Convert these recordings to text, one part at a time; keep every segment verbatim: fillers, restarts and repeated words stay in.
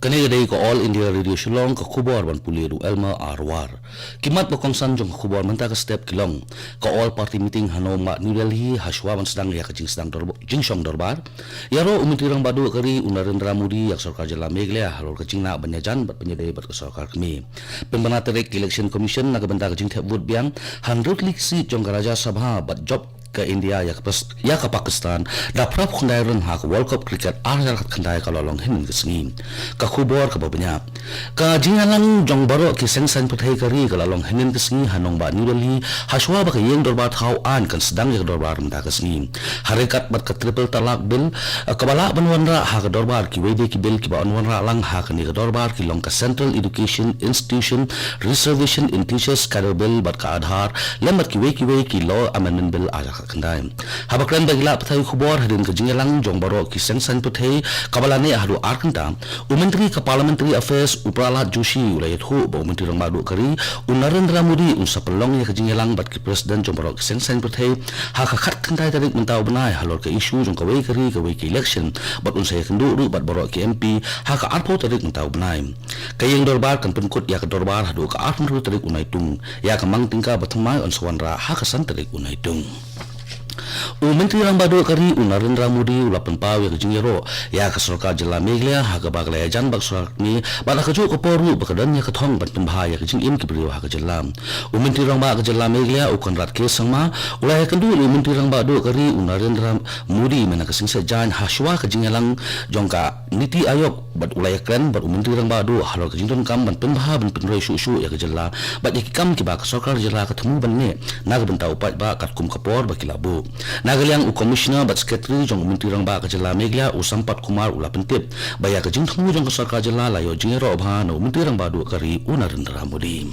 Kane ka dei ka All India Radio Shillong, ka khubor ban pule da u Elmer Arwar. Ki mat ba kongsan jong ka khubor mynta ka step ki long: ka All Party Meeting ha Nongbah New Delhi, ha shuwa ban sdang ïa ka jingsdang dor-, jingshong dorbar. Ïaroh u Myntri Rangbah Duh ka ri u Narendra Modi ïa ka sorkar jylla Meghalaya halor ka jinglah ban ïajan bad pynïadei bad ka sorkar kmie. Pynbna tarik ka Election Commission na ka bynta ka jingthep vote biang ha hynriew tylli ki seat jong ka Rajya Sabha bad jop ka India ïa ka Pas-, ïa ka Pakistan da phra phew khyndai run ha ka World Cup Cricket ar hajar khatkhyndai ka la long hynnin ka sngi. Ka khubor kaba bniah. Ka jingïalang jong baroh ki seng saiñ pyrthei ka ri ka la long hynnin ka sngi ha Nongbah New Delhi, ha shuwa ba ka ïing dorbar thaw aiñ kan sdang ïa ka dorbar mynta ka sngi. Ha ryngkat bad ka Triple Talaq Bill, kaba lah ban wanrah ha ka dorbar, kiwei de ki bill kiba yn wanrah lang ha kane ka dorbar ki long ka Central Education Institution Reservation in Teachers Cadre Bill bad ka Aadhaar, lem bad kiwei kiwei ki Law Amendment Bill ar hajar khatkhyndai. Haba kren bad ki lad pathai khubor hadien ka jingïalang jong baroh ki seng saiñ pyrthei kaba la neh haduh ar kynta, u Myntri ka Parliamentary Affairs u Pralhad Joshi u la ïathuh ba u Myntri Rangbah Duh ka ri u Narendra Modi un sa pynlong ïa ka jingïalang bad ki President jong baroh ki seng saiñ pyrthei ha ka khatkhyndai tarik mynta u bnai halor ka issue jong kawei ka ri kawei ka election, bad un sa ïakynduh ruh bad baroh ki M P ha ka arphew tarik mynta u bnai. Ka ïing dorbar kan pynkut ïa ka dorbar haduh ka arphew hynriew tarik u Naitung. Ïa ka mang tyngka ba thymmai yn sa wanrah ha ka san tarik u Naitung. U Myntri Rangbah Duh ka ri u Narendra Modi u la pynpaw ïa ka jingïaroh ïa ka sorkar jylla Meghalaya ha kaba ka la ïajan bad ka sorkar kmie, bad ha kajuh ka por ruh ba ka don ïa ka thong ban pynbha ïa ka jingim ki briew ha ka jylla. U Myntri Rangbah ka jylla Meghalaya u Conrad K Sangma u la ïakynduh ïa u Myntri Rangbah Duh ka ri u Narendra Modi mynta ka sngi Saitjaiñ ha shuwa ka jingïalang jong ka NITI Aayog, bad u la ïakren bad u Myntri Rangbah Duh halor ka jingdonkam ban pynbha ban pynroi shuh shuh ïa ka jylla bad ïa ki kam kiba ka sorkar jylla ka thmu ban neh na ka bynta u paidbah katkum ka por ba ki la buh. Na ka liang u Commissioner bad Secretary jong u Myntri Rangbah ka jylla Meghalaya u Sampath Kumar u la pyntip ba ïa ka jingthmu jong ka sorkar jylla la ïoh jingïaroh bha na u Myntri Rangbah Duh ka ri u Narendra Modi.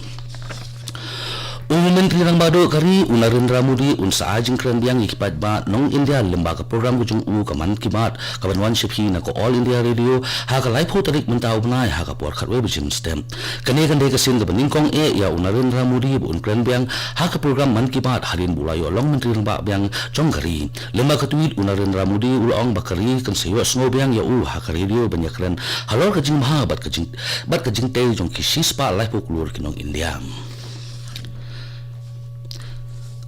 U Myntri Rangbah Duh ka ri u Narendra Modi un sa ai jingkren biang ïa ki paidbah nong India lyngba ka program ka jong u ka Mann Ki Baat, kaban wan sha phi na ka All India Radio ha ka laiphew tarik mynta u bnai ha ka por khatwei baje mynstep. Kane kan dei ka sien kaba nyngkong eh ïa u Narendra Modi ba un kren biang ha ka program Mann Ki Baat hadien ba u la ïoh long Myntri Rangbah biang jong ka ri. Lyngba ka tweet u Narendra Modi u la ong ba ka ri kan sa ïohsngew biang ïa u ha ka radio ban ïakren halor ka jingbha bad ka jing, bad ka jingtei jong ki shispah laiphew klur ki nong India.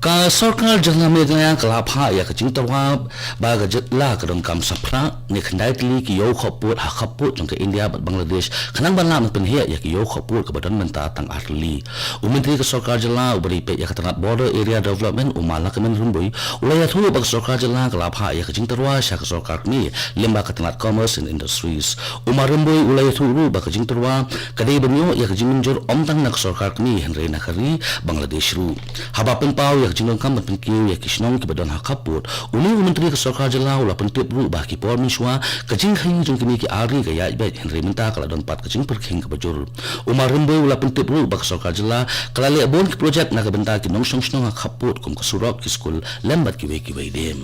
Ka sorkar jylla Meghalaya ka la phah ïa ka jingtyrwa ba ka jylla ka donkam sa phra ne khyndai tylli ki ïew khappud ha khappud jong ka India bad Bangladesh, khnang ban lah ban pynheh ïa ki ïew khappud kaba don mynta tang ar tylli. U Myntri ka sorkar jylla uba dei peit ïa ka tnat Border Area Development u Ma Lahkmen Rymbui u la ïathuh ba ka sorkar jylla ka la phah ïa ka jingtyrwa sha ka sorkar kmie lyngba ka tnat Commerce and Industries. U Ma Rymbui u la ïathuh ruh ba ka jingtyrwa ka dei ban ïoh ïa ka jingmynjur ym tang na ka sorkar kmie hynrei na ka ri Bangladesh ruh. Haba pynpaw ïa ka jingdonkam ban pynkiew ïa ki shnong kiba don ha khappud, une u Myntri ka sorkar jylla u la pyntip ruh ba ha ki por mynshuwa ka jingkhaii jong kine ki ar ri ka ïaid beit hynrei mynta ka la don pat ka jingpyrkhing kaba jur. U Ma Rymbui u la pyntip ruh ba ka sorkar jylla ka la leh bun ki projek na ka bynta ki nongshong shnong ha khappud kum ka surok, ki skul lem bad kiwei kiwei de.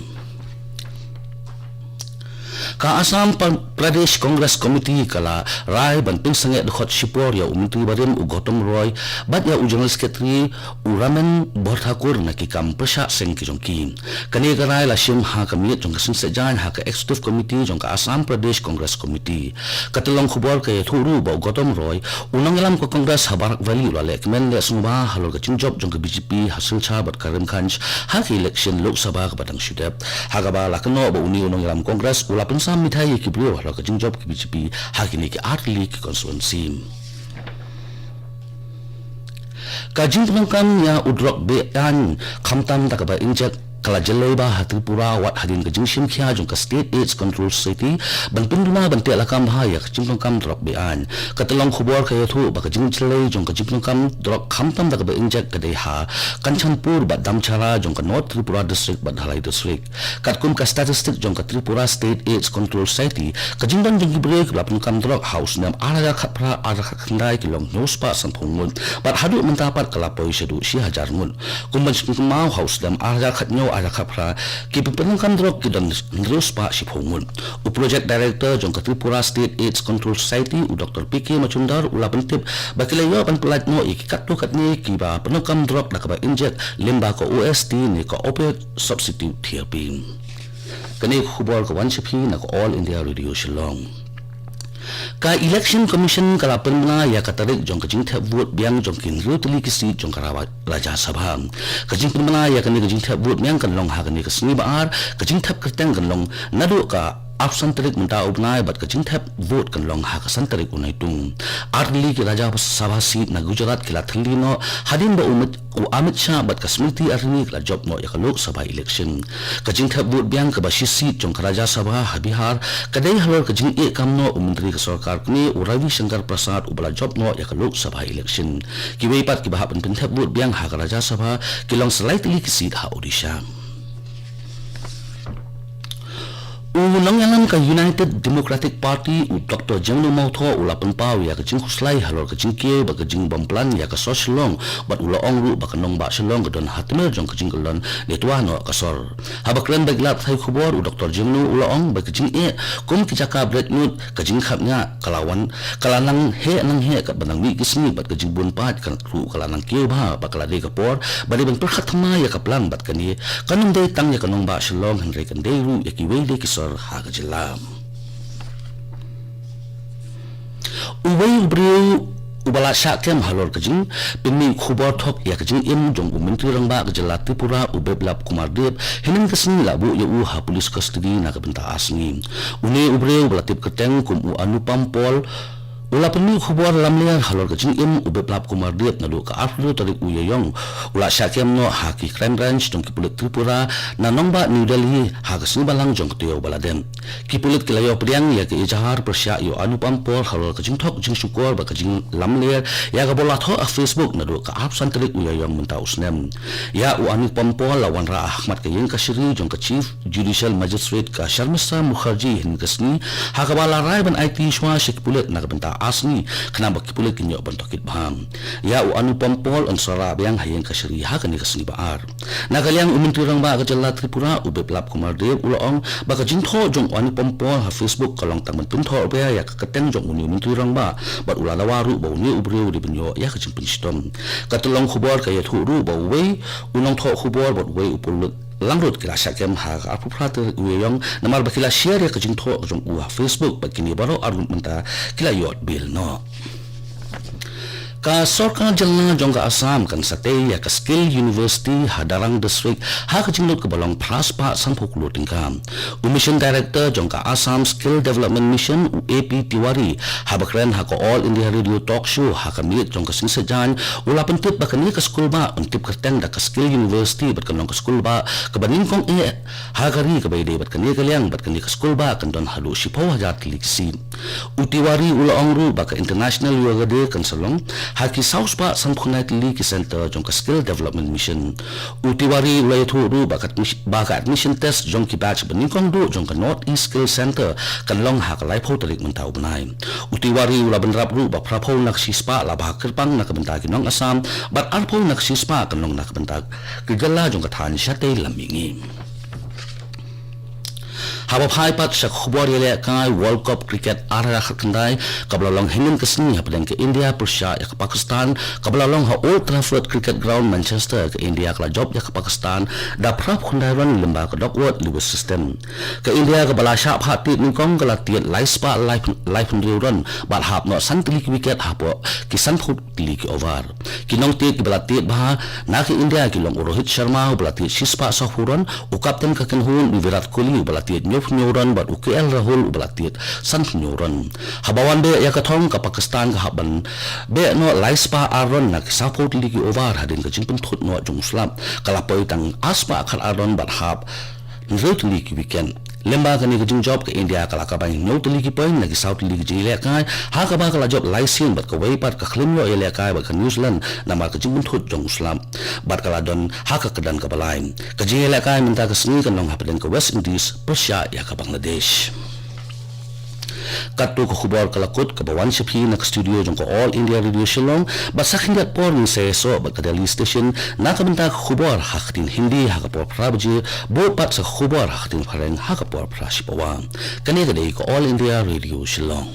Ka Assam Pra-, Pradesh Congress Committee ka la rai ban pynsangeh dkhot shipor ïa u Myntri barim u Gautam Roy bad ïa u General Secretary u Raman Borthakur na ki kam pyrshah seng ki jong ki. Kane ka rai la shim ha ka miet jong ka sngi Saitjaiñ ha ka Executive Committee jong ka Assam Pradesh Congress Committee. Ka tyllong khubor ka ïathuh ruh ba u Gautam Roy, u nongïalam ka Congress ha Barak Valley u la lehkmen leh sngewbha halor ka jingjop jong ka B J P ha Silchar bad Karimganj ha ka election Lok Sabha kaba dang shu dep. Ha kaba la kynnoh ba une u nongïalam Congress u la pynsam mithai ïa ki briew halor ka jingjop ka B J P ha kine ki ar tylli ki constituency. Ka jingpyndonkam ïa u drok be-aiñ khamtam da kaba injek ka la jyllei bha ha Tripura wat hadien ka jingshim khia jong ka State AIDS Control Society ban pynduna ban teh lakam bha ïa ka jingpyndonkam drok be-aiñ. Ka tyllong khubor ka ïathuh ba ka jingjyllei jong ka jingpyndonkam drok khamtam da kaba injek ka dei ha Kanchanpur bad Damchara jong ka North Tripura District bad Dhalai District. Katkum ka statistic jong ka Tripura State AIDS Control Society, ka jingdon jong ki briew kiba la pyndonkam drok ha u snem ar hajar khatphra ar hajar khatkhyndai ki long hynñiew spah sanphew ngut, bad haduh mynta pat ka la poi shaduh shi hajar ngut. Kumba jingkynmaw, ha u snem ar hajar khathynñiew ar hajar khatphra, ki pyndonkam drok ki don hynriew spah shiphew ngut. U Project Director jong ka Tripura State AIDS Control Society, u Doctor P K Majumdar, u la pyntip ba ki la ïoh ban pyllait noh ïa ki katto katne kiba pyndonkam drok da kaba injek lyngba ka O S T ne ka opioid substitute therapy. Kane ka khubor ka wan sha phi na ka All India Radio Shillong. Ka Election Commission ka la pynbna ïa ka tarik jong ka jingthep vote biang jong ki hynriew tylli ki seat jong ka Ra-, Rajya Sabha. Ka jingpynbna ïa kane ka jingthep vote biang kan long ha kane ka sngi ba ar, ka jingthep kyrteng kan long naduh ka arphew san tarik mynta u bnai bad ka jingthep vote kan long ha ka san tarik u Naitung. Ar tylli ki Rajya Sabha seat na Gujarat ki la thylli noh hadien ba u Mit-, u Amit Shah bad ka Smriti Irani ki la jop noh ïa ka Lok Sabha election. Ka jingthep vote biang kaba shi seat jong ka Rajya Sabha ha Bihar ka dei halor ka jingeh kam noh u Myntri ka Sorkar Kmie u Ravi Shankar Prasad uba la jop noh ïa ka Lok Sabha election. Kiwei pat kiba hap ban pynthep vote biang ha ka Rajya Sabha ki long sa lai tylli ki seat ha Odisha. U nongïalam ka United Democratic Party u Doktor Jemno Mawthoh u la pynpaw ïa ka jingkhuslai halor ka jingkiew bad ka jingbym plan ïa ka sor Shillong bad u la ong ruh ba ka nongbah Shillong ka don ha tmier jong ka jingkyllon ne twa noh ka sor. Haba kren bad ki lad pathai khubor u Doktor Jemno u la ong ba ka jingeh kum ki jaka bret ngut, ka jingkhapngiah ka la wan ka la nang heh nang heh katba nang mih ki sngi bad ka jingbun paid ka ruh ka la nang kiew bha ba ka la dei ka por ba dei ban pyrkhat thymmai ïa ka plan bad kane kan ym dei tang ïa ka nongbah Shillong hynrei kan dei ruh ïa kiwei de ki sor ha ka jylla. Uwei u briew uba la shah kem halor ka jingpynmih khubor thok ïa ka jingim jong u Myntri Rangbah ka jylla Tripura u Biplab Kumar Deb hynnin ka sngi la buh ïa u ha police custody na ka bynta ar sngi. Une u briew uba la tip kyrteng kum u Anupam Paul u la pynmih khubor lamler halor ka jingim u Biplab Kumar Deb naduh ka arphew tarik u Ïaïong u la shah kem noh ha ki crime branch jong ki pulit Tripura na nongbah New Delhi ha ka sngi Balang jong ka taïew ba la dep. Ki pulit ki la ïoh pdiang ïa ka ejahar pyrshah ïa u Anupam Paul halor ka jingthok jingshukor bad ka jinglamler ïa kaba u la thoh ha Facebook naduh ka arphew san tarik u Ïaïong mynta u snem. Ïa u Anupam Paul la wanrah ha khmat ka ïing kashari jong ka Chief Judicial Magistrate ka Sharmistha Mukherjee hynnin ka sngi ha kaba la rai ban aiti shuwa sha ki pulit na ka bynta ar sngi khnang ba ki pulit kin ïoh ban tohkit bha. Ïa u Anupam Paul yn sa rah biang ha ïing kashari ha kane ka sngi ba ar. Na ka liang u Myntri Rangbah ka jylla Tripura u Biplab Kumar Deb u la ong ba ka jingthoh jong u Anupam Paul ha Facebook ka long tang ban pynthoh bha ïa ka kyrteng jong une u Myntri Rangbah bad u la dawa ruh ba une u briew u dei ban ïoh ïa ka jingpynshitom. Ka tyllong khubor ka ïathuh ruh ba uwei u nongthoh khubor bad uwei u pulit langrut ki la shah kem ha ka arphew phra tarik u Ïaïong namar ba ki la share ïa ka jingthoh jong u ha Facebook bad kine baroh arngut mynta ki la ïoh bail noh. Ka sorkar jylla jong ka Assam kan sa tei ïa ka Skill University ha Darrang District ha ka jinglut kaba long phra spah sanphew klur tyngka. U Mission Director jong ka Assam Skill Development Mission u A P Tiwari haba kren ha ka All India Radio Talk Show ha ka miet jong ka Sngi Saitjaiñ u la pyntip ba kane ka skulbah yn tip kyrteng da ka Skill University bad kan long ka skulbah kaba nyngkong eh ha ka ri kaba ïadei bad kane ka liang bad kane ka skulbah kan don haduh shiphew hajar tylli ki seat. U Tiwari u la ong ruh ba ka International Yoga Day kan sa long ha ki saw spah sanphew khyndai tylli ki center jong ka Skill Development Mission. U Tiwari u la ïathuh ruh ba ka admis-, ba ka admission test jong ki batch ba nyngkong duh jong ka North East Skill Center kan long ha ka laiphew tarik mynta u bnai. U Tiwari u la bynrap ruh ba phraphew na ka shispah la bha kyrpang na ka bynta ki nong Assam bad arphew na ka shispah kan long na ka bynta ki jylla jong ka thaiñ shatei lam mihngi. Haba phai pat sha ka khubor ïalehkai World Cup Cricket ar hajar khatkhyndai kaba la long hynnin ka sngi hapdeng ka India pyrshah ïa ka Pakistan kaba la long ha Old Trafford Cricket Ground, Manchester, ka India ka la jop ïa ka Pakistan da phraphew khyndai run lyngba ka Duckworth Lewis system. Ka India kaba la shah phah tied nyngkong ka la tied lai spah laiphew, laiphew hynriew run bad hap noh san tylli ki wicket hapoh ki sanphew tylli ki over. Ki nongtied kiba la tied bha na ka India ki long u Rohit Sharma uba la tied shispah sawphew run, u kapten ka kynhun u Virat Kohli uba la tied hynñiewphew hynñiew run bad u K L Rahul uba la tied sanphew hynñiew run. Haba wan beh ïa ka thong ka Pakistan ka hap ban beh noh lai spah ar run na ki sawphew tylli ki over hadien ka jingpynthut noh jong u slap ka la poi tang ar spah khatar run bad hap hynriew tylli ki wicket. Lyngba kane ka jingjop ka India ka la kabai hynñiew tylli ki point na ki saw tylli ki jingïalehkai ha kaba ka la jop lai sien bad kawei pat ka khlem ïoh ïalehkai bad ka New Zealand namar ka jingpynthut jong u slap bad ka la don ha ka kyrdan kaba lai. Ka jingïalehkai mynta ka sngi kan long hapdeng ka West Indies pyrshah ïa ka Bangladesh. Katto ka khubor ka la kut kaba wan sha phi na ka studio jong ka All India Radio Shillong bad sa khyndiat por ngin sa ïasoh bad ka Delhi Station na ka bynta ka khubor ha ka ktien Hindi ha ka por phra baje, bud pat sa ka khubor ha ka ktien Phareng ha ka por phra shi pawa. Kane ka dei ka All India Radio Shillong.